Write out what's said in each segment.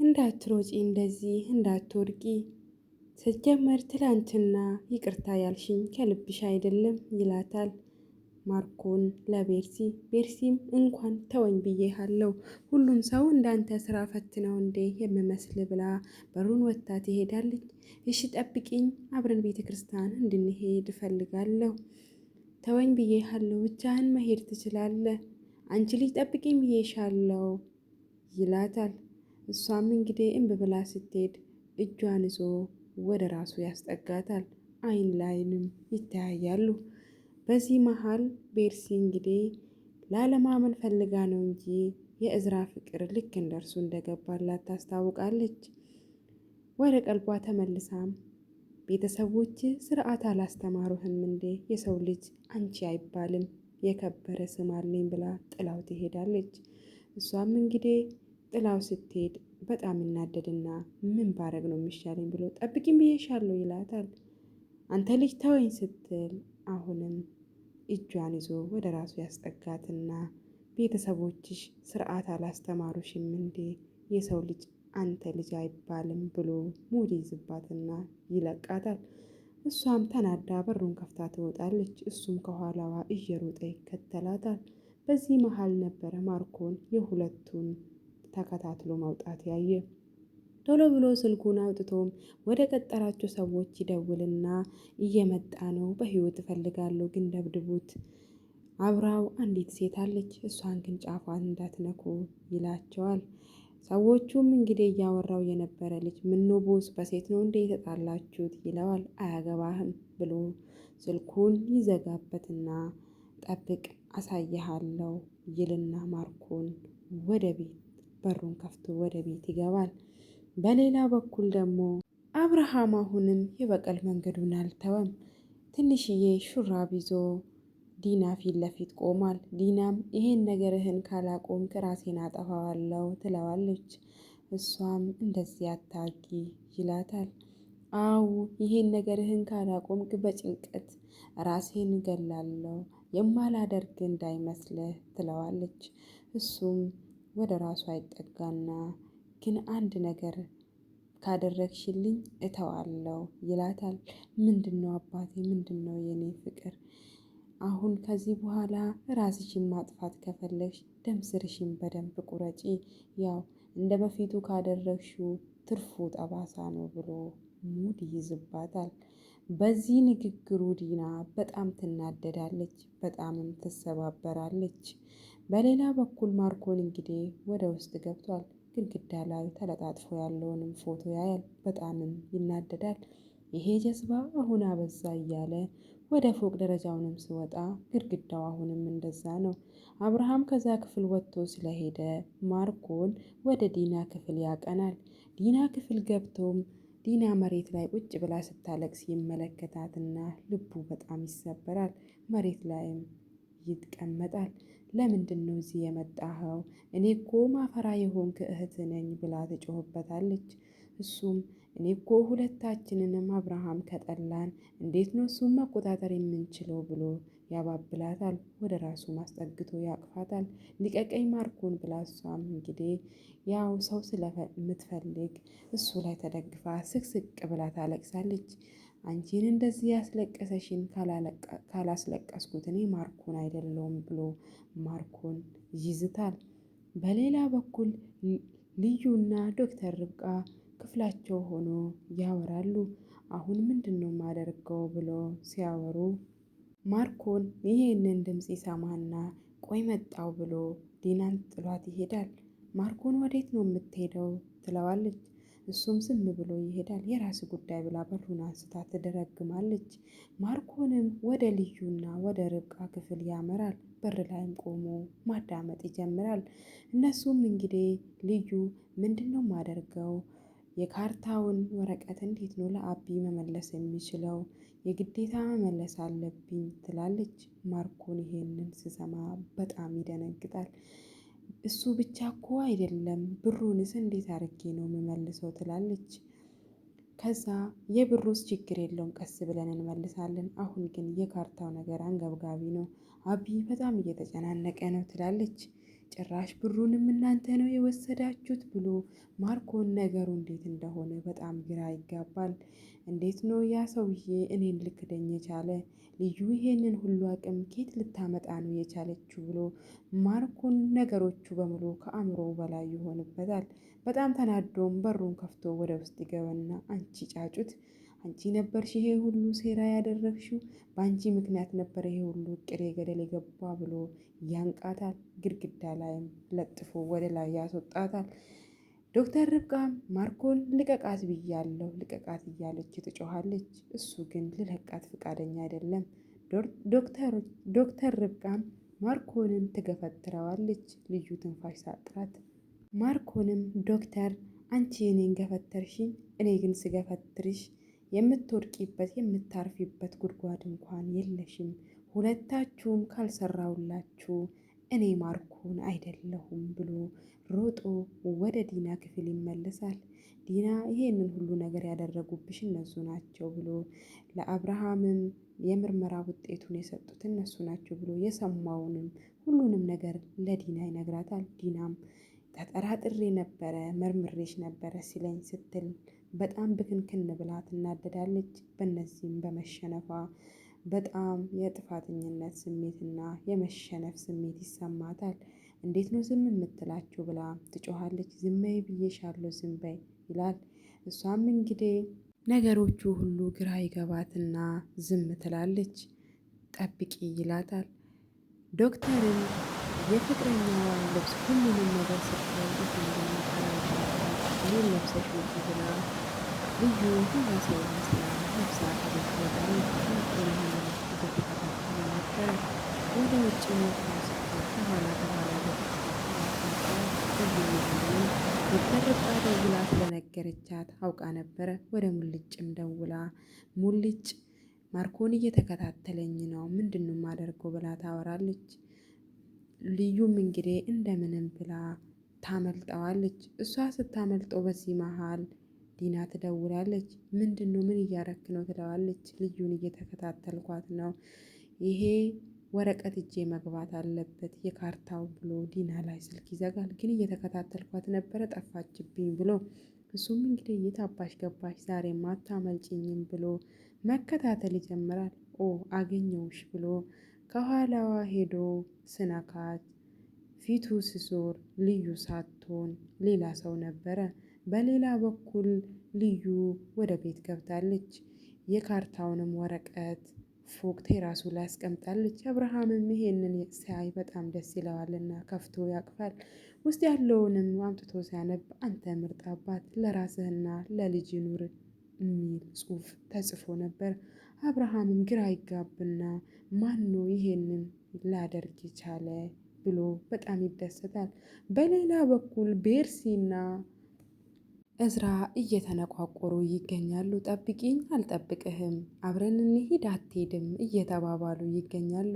እንዳትሮጪ እንደዚህ እንዳትወድቂ፣ ስጀመር ትላንትና ይቅርታ ያልሽኝ ከልብሽ አይደለም ይላታል ማርኮን ለቤርሲ። ቤርሲም እንኳን ተወኝ ብዬሃለሁ፣ ሁሉም ሰው እንዳንተ ስራ ፈትነው እንዴ የምመስል ብላ በሩን ወጥታ ትሄዳለች። እሺ ጠብቂኝ፣ አብረን ቤተ ክርስቲያን እንድንሄድ እፈልጋለሁ። ተወኝ ብዬሃለሁ፣ ብቻህን መሄድ ትችላለህ። አንቺ ልጅ ጠብቂኝ ብዬሻለሁ ይላታል። እሷም እንግዲህ እምብ ብላ ስትሄድ እጇን ይዞ ወደ ራሱ ያስጠጋታል። አይን ላይንም ይተያያሉ። በዚህ መሀል ቤርሲ እንግዲህ ላለማመን ፈልጋ ነው እንጂ የእዝራ ፍቅር ልክ እንደርሱ እንደገባላት ታስታውቃለች። ወደ ቀልቧ ተመልሳም ቤተሰቦች ስርዓት አላስተማሩህም እንዴ? የሰው ልጅ አንቺ አይባልም የከበረ ስም አለኝ ብላ ጥላው ትሄዳለች። እሷም እንግዲህ ጥላው ስትሄድ በጣም እናደድና ምን ባረግ ነው የሚሻለኝ ብሎ ጠብቂኝ ብዬሻለሁ ይላታል። አንተ ልጅ ተወኝ ስትል አሁንም እጇን ይዞ ወደ ራሱ ያስጠጋትና ቤተሰቦችሽ ስርዓት አላስተማሩሽም እንዴ? የሰው ልጅ አንተ ልጅ አይባልም ብሎ ሙድ ይዝባትና ይለቃታል። እሷም ተናዳ በሩን ከፍታ ትወጣለች። እሱም ከኋላዋ እየሮጠ ይከተላታል። በዚህ መሀል ነበረ ማርኮን የሁለቱን ተከታትሎ መውጣት ያየ። ቶሎ ብሎ ስልኩን አውጥቶም ወደ ቀጠራቸው ሰዎች ይደውልና እየመጣ ነው፣ በህይወት እፈልጋለሁ፣ ግን ደብድቡት። አብራው አንዲት ሴት አለች፣ እሷን ግን ጫፏን እንዳትነኩ ይላቸዋል። ሰዎቹም እንግዲህ እያወራው የነበረ ልጅ ምኖ ቦስ በሴት ነው እንዴ የተጣላችሁት? ይለዋል። አያገባህም ብሎ ስልኩን ይዘጋበትና ጠብቅ አሳይሃለሁ ይልና ማርኮን ወደ ቤት በሩን ከፍቶ ወደ ቤት ይገባል። በሌላ በኩል ደግሞ አብርሃም አሁንም የበቀል መንገዱን አልተወም። ትንሽዬ ሹራብ ይዞ ዲና ፊት ለፊት ቆሟል። ዲናም ይሄን ነገርህን ካላቆምክ ራሴን አጠፋዋለሁ ትለዋለች። እሷም እንደዚህ አታርጊ ይላታል። አው ይሄን ነገርህን ካላቆምክ በጭንቀት ራሴን እገላለሁ የማላደርግ እንዳይመስልህ ትለዋለች። እሱም ወደ ራሱ አይጠጋና ግን አንድ ነገር ካደረግሽልኝ እተዋለሁ ይላታል። ምንድን ነው አባቴ? ምንድን ነው የኔ ፍቅር? አሁን ከዚህ በኋላ ራስሽን ማጥፋት ከፈለግሽ ደም ስርሽን በደንብ ቁረጪ። ያው እንደ በፊቱ ካደረግሽው ትርፉ ጠባሳ ነው ብሎ ሙድ ይይዝባታል። በዚህ ንግግሩ ዲና በጣም ትናደዳለች፣ በጣምም ትሰባበራለች። በሌላ በኩል ማርኮን እንግዲህ ወደ ውስጥ ገብቷል። ግድግዳ ላይ ተለጣጥፎ ያለውንም ፎቶ ያያል። በጣምም ይናደዳል። ይሄ ጀዝባ አሁን አበዛ እያለ ወደ ፎቅ ደረጃውንም ስወጣ ግድግዳው አሁንም እንደዛ ነው። አብርሃም ከዛ ክፍል ወጥቶ ስለሄደ ማርኮን ወደ ዲና ክፍል ያቀናል። ዲና ክፍል ገብቶም ዲና መሬት ላይ ቁጭ ብላ ስታለቅስ ይመለከታትና ልቡ በጣም ይሰበራል። መሬት ላይም ይቀመጣል። ለምንድን ነው እዚህ የመጣኸው? እኔ እኮ ማፈራ የሆንክ እህት ነኝ ብላ ትጮህበታለች። እሱም እኔ እኮ ሁለታችንንም አብርሃም ከጠላን እንዴት ነው እሱም መቆጣጠር የምንችለው ብሎ ያባብላታል። ወደ ራሱ ማስጠግቶ ያቅፋታል። ልቀቀኝ ማርኮን ብላ እሷም እንግዲህ ያው ሰው ስለምትፈልግ እሱ ላይ ተደግፋ ስቅስቅ ብላ ታለቅሳለች። አንቺን እንደዚህ ያስለቀሰሽን ካላስለቀስኩት እኔ ማርኮን አይደለውም ብሎ ማርኮን ይዝታል። በሌላ በኩል ልዩና ዶክተር ርብቃ ክፍላቸው ሆኖ ያወራሉ። አሁን ምንድን ነው የማደርገው ብሎ ሲያወሩ ማርኮን ይህንን ድምፅ ይሰማና ቆይ መጣው ብሎ ዲናን ጥሏት ይሄዳል። ማርኮን ወዴት ነው የምትሄደው ትለዋለች። እሱም ዝም ብሎ ይሄዳል። የራስ ጉዳይ ብላ በሩን አንስታ ትደረግማለች። ማርኮንም ወደ ልዩና ወደ ርብቃ ክፍል ያመራል። በር ላይም ቆሞ ማዳመጥ ይጀምራል። እነሱም እንግዲህ ልዩ ምንድን ነው የማደርገው የካርታውን ወረቀት እንዴት ነው ለአቢ መመለስ የሚችለው? የግዴታ መመለስ አለብኝ ትላለች። ማርኮን ይሄንን ስሰማ በጣም ይደነግጣል። እሱ ብቻ እኮ አይደለም ብሩንስ እንዴት አድርጌ ነው የምመልሰው ትላለች። ከዛ የብሩስ ችግር የለውም ቀስ ብለን እንመልሳለን። አሁን ግን የካርታው ነገር አንገብጋቢ ነው፣ አቢ በጣም እየተጨናነቀ ነው ትላለች። ጭራሽ ብሩንም እናንተ ነው የወሰዳችሁት ብሎ ማርኮን ነገሩ እንዴት እንደሆነ በጣም ግራ ይጋባል። እንዴት ነው ያ ሰውዬ እኔን ልክደኝ የቻለ? ልዩ ይሄንን ሁሉ አቅም ኬት ልታመጣ ነው የቻለችው? ብሎ ማርኮን ነገሮቹ በሙሉ ከአእምሮ በላይ ይሆንበታል። በጣም ተናዶም በሩን ከፍቶ ወደ ውስጥ ይገባና አንቺ ጫጩት አንቺ ነበርሽ ይሄ ሁሉ ሴራ ያደረግሽው፣ በአንቺ ምክንያት ነበር ይሄ ሁሉ ቅሬ ገደል የገባ ብሎ ያንቃታል። ግድግዳ ላይም ለጥፎ ወደ ላይ ያስወጣታል። ዶክተር ርብቃም ማርኮን ልቀቃት ብያለሁ ልቀቃት እያለች ትጮኻለች። እሱ ግን ልለቃት ፈቃደኛ አይደለም። ዶክተር ርብቃም ማርኮንን ትገፈትረዋለች ልዩ ትንፋሽ ሳጥራት። ማርኮንም ዶክተር አንቺ እኔን ገፈተርሽኝ፣ እኔ ግን ስገፈትርሽ የምትወድቂበት የምታርፊበት ጉድጓድ እንኳን የለሽም። ሁለታችሁም ካልሰራውላችሁ እኔ ማርኮን አይደለሁም ብሎ ሮጦ ወደ ዲና ክፍል ይመለሳል። ዲና ይሄንን ሁሉ ነገር ያደረጉብሽ እነሱ ናቸው ብሎ ለአብርሃምም የምርመራ ውጤቱን የሰጡት እነሱ ናቸው ብሎ የሰማውንም ሁሉንም ነገር ለዲና ይነግራታል። ዲናም ተጠራጥሬ ነበረ መርምሬሽ ነበረ ሲለኝ ስትል በጣም ብክንክን ብላ ትናደዳለች። በእነዚህም በመሸነፏ በጣም የጥፋተኝነት ስሜትና የመሸነፍ ስሜት ይሰማታል። እንዴት ነው ዝም የምትላችሁ ብላ ትጮኻለች። ዝም በይ ብዬሻለሁ ዝም በይ ይላል። እሷም እንግዲህ ነገሮቹ ሁሉ ግራ ይገባትና ዝም ትላለች። ጠብቂ ይላታል። ዶክተርም የፍቅረኛዋን ልብስ ሁሉንም ነገር ስታይ ይህ እንደመጠራጠር እኔን ለብሰሽ ውጪ ብላ ልዩ ሌላ ሰው መስላ ለብሳ ከቤት ትወጣለች። ማርኮን ይህንን እየተከታተለ ነበረ። ወደ ውጭ ወጥታ ስትሄድ ከኋላ ከኋላ እየተከታተላት ነበረ። ልዩ ይህንን ዶክተር ርብቃ ደውላ ስለነገረቻት አውቃ ነበረ። ወደ ሙልጭም ደውላ ሙልጭ ማርኮን እየተከታተለኝ ነው፣ ምንድን ነው የማደርገው ብላ ታወራለች። ልዩም እንግዲህ እንደምንም ብላ ታመልጠዋለች። እሷ ስታመልጠው በዚህ መሀል ዲና ትደውላለች። ምንድን ነው ምን እያረክ ነው ትለዋለች። ልዩን እየተከታተልኳት ነው፣ ይሄ ወረቀት እጄ መግባት አለበት የካርታው ብሎ ዲና ላይ ስልክ ይዘጋል። ግን እየተከታተልኳት ነበረ ጠፋችብኝ ብሎ እሱም እንግዲህ የት አባሽ ገባሽ ዛሬ አታመልጭኝም ብሎ መከታተል ይጀምራል። ኦ አገኘውሽ ብሎ ከኋላዋ ሄዶ ስነካት ፊቱ ስዞር ልዩ ሳትሆን ሌላ ሰው ነበረ። በሌላ በኩል ልዩ ወደ ቤት ገብታለች። የካርታውንም ወረቀት ፎቅ ቴራሱ ላይ አስቀምጣለች። አብርሃምም ይሄንን ሲያይ በጣም ደስ ይለዋልና ከፍቶ ያቅፋል። ውስጥ ያለውንም አምጥቶ ሲያነብ አንተ ምርጥ አባት ለራስህና ለልጅ ኑር የሚል ጽሑፍ ተጽፎ ነበር። አብርሃምም ግራ ይጋብና ማን ነው ይሄንን ላደርግ የቻለ ብሎ በጣም ይደሰታል። በሌላ በኩል ቤርሲና እዝራ እየተነቋቆሩ ይገኛሉ። ጠብቂኝ፣ አልጠብቅህም፣ አብረን እንሂድ፣ አትሄድም እየተባባሉ ይገኛሉ።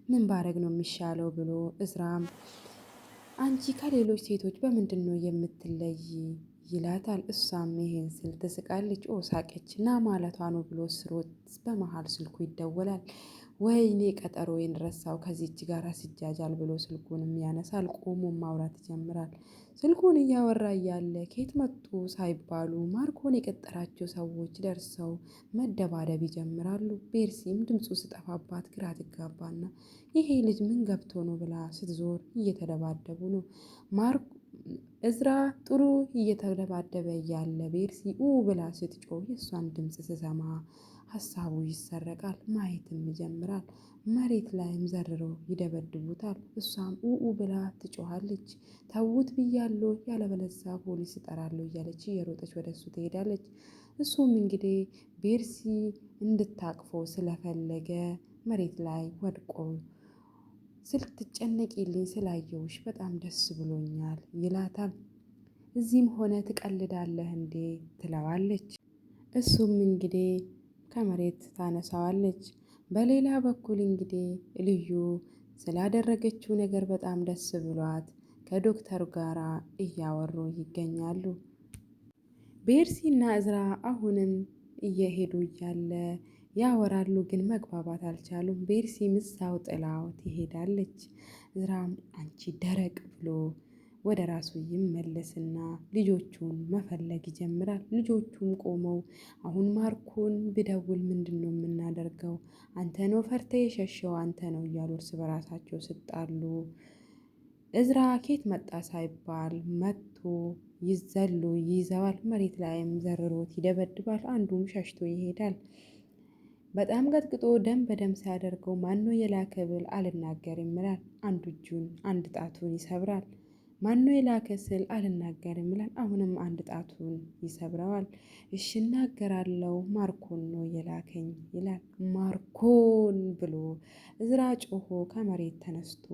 ምን ባረግ ነው የሚሻለው ብሎ እዝራም አንቺ ከሌሎች ሴቶች በምንድን ነው የምትለይ ይላታል። እሷም ይሄን ስል ትስቃለች። ኦ ሳቀች ና ማለቷ ነው ብሎ ስሮት በመሀል ስልኩ ይደወላል። ወይኔ ቀጠሮዬን ረሳው ከዚች ጋር ሲጃጃል ብሎ ስልኩንም ያነሳል። ቆሞ ማውራት ይጀምራል። ስልኩን እያወራ እያለ ከየት መጡ ሳይባሉ ማርኮን የቀጠራቸው ሰዎች ደርሰው መደባደብ ይጀምራሉ። ቤርሲም ድምፁ ስጠፋባት ግራ ትጋባና ይሄ ልጅ ምን ገብቶ ነው ብላ ስትዞር እየተደባደቡ ነው። እዝራ ጥሩ እየተደባደበ እያለ ቤርሲ ኡ ብላ ስትጮህ የእሷን ድምፅ ስሰማ ሀሳቡ ይሰረቃል፣ ማየትም ይጀምራል። መሬት ላይም ዘርረው ይደበድቡታል። እሷም ኡኡ ብላ ትጮኻለች። ተዉት ብያለሁ፣ ያለበለዛ ፖሊስ እጠራለሁ እያለች እየሮጠች ወደ እሱ ትሄዳለች። እሱም እንግዲህ ቤርሲ እንድታቅፎ ስለፈለገ መሬት ላይ ወድቆ ስትጨነቂልኝ ስላየውሽ በጣም ደስ ብሎኛል ይላታል። እዚህም ሆነ ትቀልዳለህ እንዴ ትለዋለች። እሱም እንግዲህ ከመሬት ታነሳዋለች። በሌላ በኩል እንግዲህ ልዩ ስላደረገችው ነገር በጣም ደስ ብሏት ከዶክተሩ ጋር እያወሩ ይገኛሉ። ቤርሲና እዝራ አሁንም እየሄዱ እያለ ያወራሉ፣ ግን መግባባት አልቻሉም። ቤርሲም እዛው ጥላው ትሄዳለች። እዝራም አንቺ ደረቅ ብሎ ወደ ራሱ ይመለስና ልጆቹን መፈለግ ይጀምራል። ልጆቹም ቆመው አሁን ማርኮን ብደውል ምንድን ነው የምናደርገው? አንተ ነው ፈርተ የሸሸው አንተ ነው እያሉ እርስ በራሳቸው ስጣሉ እዝራ ኬት መጣ ሳይባል መጥቶ ይዘሉ ይይዘዋል። መሬት ላይም ዘርሮት ይደበድባል። አንዱም ሸሽቶ ይሄዳል። በጣም ቀጥቅጦ ደም በደም ሲያደርገው ማነው የላከ ብል አልናገርም ይላል። አንዱ እጁን አንድ ጣቱን ይሰብራል። ማነው የላከ ስል አልናገርም ይላል። አሁንም አንድ ጣቱን ይሰብረዋል። እሺ እናገራለው ማርኮን ነው የላከኝ ይላል። ማርኮን ብሎ እዝራ ጮሆ ከመሬት ተነስቶ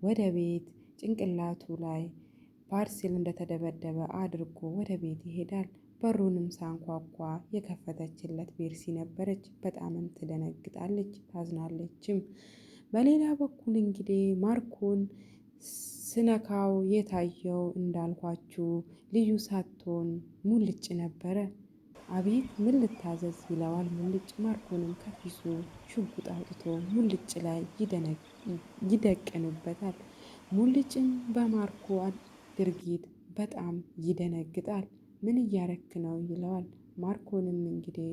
ወደ ቤት ጭንቅላቱ ላይ ፓርሲል እንደተደበደበ አድርጎ ወደ ቤት ይሄዳል። በሩንም ሳንኳኳ የከፈተችለት ቤርሲ ነበረች። በጣምም ትደነግጣለች፣ ታዝናለችም። በሌላ በኩል እንግዲህ ማርኮን ስነካው የታየው እንዳልኳችሁ ልዩ ሳትሆን ሙልጭ ነበረ። አቤት ምን ልታዘዝ ይለዋል ሙልጭ። ማርኮንም ከፊሱ ሽጉጥ አውጥቶ ሙልጭ ላይ ይደቅንበታል። ሙልጭም በማርኮ ድርጊት በጣም ይደነግጣል። ምን እያረክ ነው ይለዋል። ማርኮንም እንግዲህ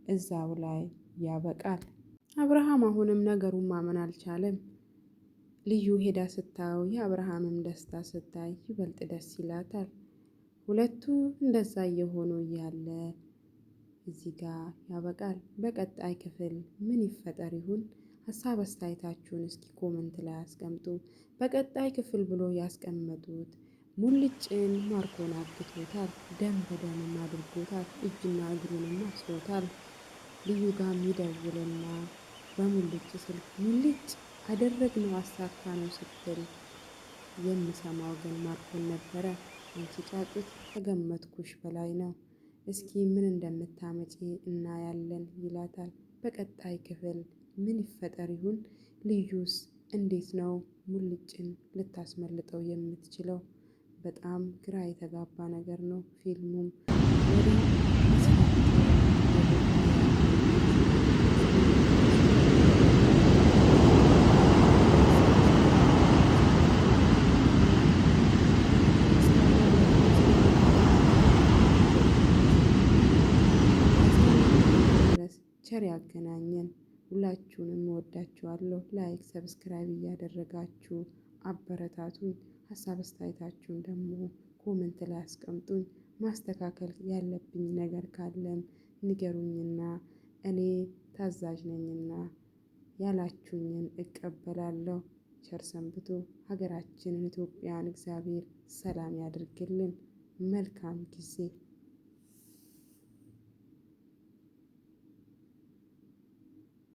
እዛው ላይ ያበቃል። አብርሃም አሁንም ነገሩን ማመን አልቻለም። ልዩ ሄዳ ስታየው የአብርሃምም ደስታ ስታይ ይበልጥ ደስ ይላታል። ሁለቱ እንደዛ እየሆኑ እያለ እዚህ ጋር ያበቃል። በቀጣይ ክፍል ምን ይፈጠር ይሁን? ሀሳብ አስተያየታችሁን እስኪ comment ላይ አስቀምጡ። በቀጣይ ክፍል ብሎ ያስቀመጡት ሙልጭን ማርኮን አግቶታል። ደም በደምም አድርጎታል። እጅና እግሩንም አስሮታል። ልዩ ጋም ይደውልና በሙልጭ ስልክ ሙልጭ አደረግነው አሳካ ነው ስትል የምሰማው ግን ማርኮን ነበረ። አንቺ ጫጩት ከገመትኩሽ በላይ ነው። እስኪ ምን እንደምታመጪ እናያለን ይላታል። በቀጣይ ክፍል ምን ይፈጠር ይሁን? ልዩስ እንዴት ነው ሙልጭን ልታስመልጠው የምትችለው? በጣም ግራ የተጋባ ነገር ነው። ፊልሙም ወደ ድረስ ቸር ያገናኘን። ሁላችሁንም እወዳችኋለሁ። like subscribe እያደረጋችሁ አበረታቱኝ። ሀሳብ አስተያየታችሁን ደግሞ comment ላይ አስቀምጡኝ። ማስተካከል ያለብኝ ነገር ካለም ንገሩኝና እኔ ታዛዥ ነኝና ያላችሁኝን እቀበላለሁ። ቸር ሰንብቱ። ሀገራችንን ኢትዮጵያን እግዚአብሔር ሰላም ያድርግልን። መልካም ጊዜ።